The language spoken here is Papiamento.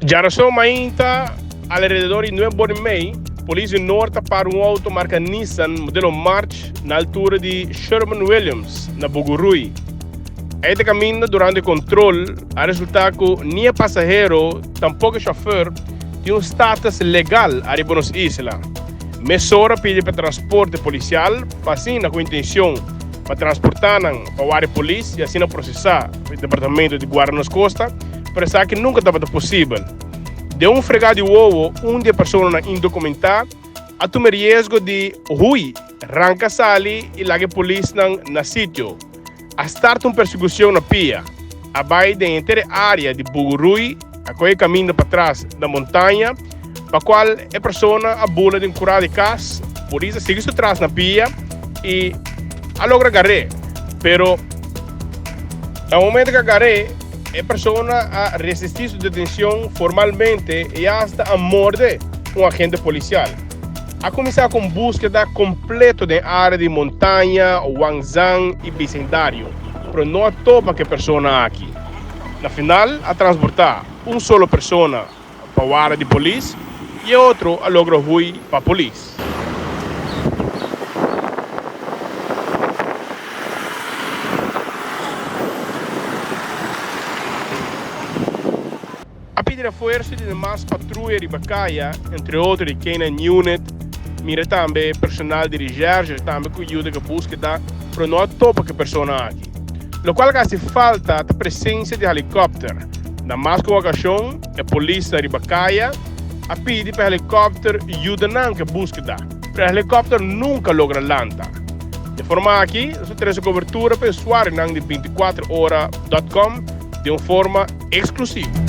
Djarason mainta, alrededor di nuebe bor i mei, polis di Noord a para un auto marka Nissan modelo March na altura di Sherman Williams na Bogorui. Ei ta kaminda durante e kontrol a resulta ku ni e pasahero tampoko e shòfèr tin un status legal ariba nos isla. Mesora pidi pa transporte polisial pa asina ku intencion pa transporta nan pa wari polis y asina procesa pa e departamento di guarda nos costa, pero esaki nunca tabata posibel. Den un frega di wowo un di e personanan indocumenta a tuma e riesgo di huy, ranca sali y laga e polisnan na sitio. A start un persigucion na pia, a bay den henter e area di Bugurui, a coge caminda patras na montaña, pa cual e persona a bula den cura di cas, polis a sigui su tras na pia y a logra gar'é, pero na momento cu a gar'é, e persona a resisti su detencion formalmente y hasta a morde un agente policial. A kuminsá ku un búskeda kompleto den área di Montaña, Wangzang i bisindario, pero no a topa ku e persona aki. Na final a transportá un solo persona pa wara di polis i e otro a logra hui pa polis. A pidi refuerso di demas patruya riba kaya, entre otro di K-9 Unit, mira tambe personal di Recherche tambe ku yuda ku e buskeda, pero no a topa ku e persona aki. Lokual ku a hasi falta ta presensia di helikòpter. Na mas ku un okashon e polisnan riba kaya a pidi pa e helikòpter yuda nan ku e buskeda, pero e helikòpter nunka logra lanta. Di e forma aki nos ta trese kobertura pa e usuarionan di 24 ora dòt kòm den un forma. Exclusivo.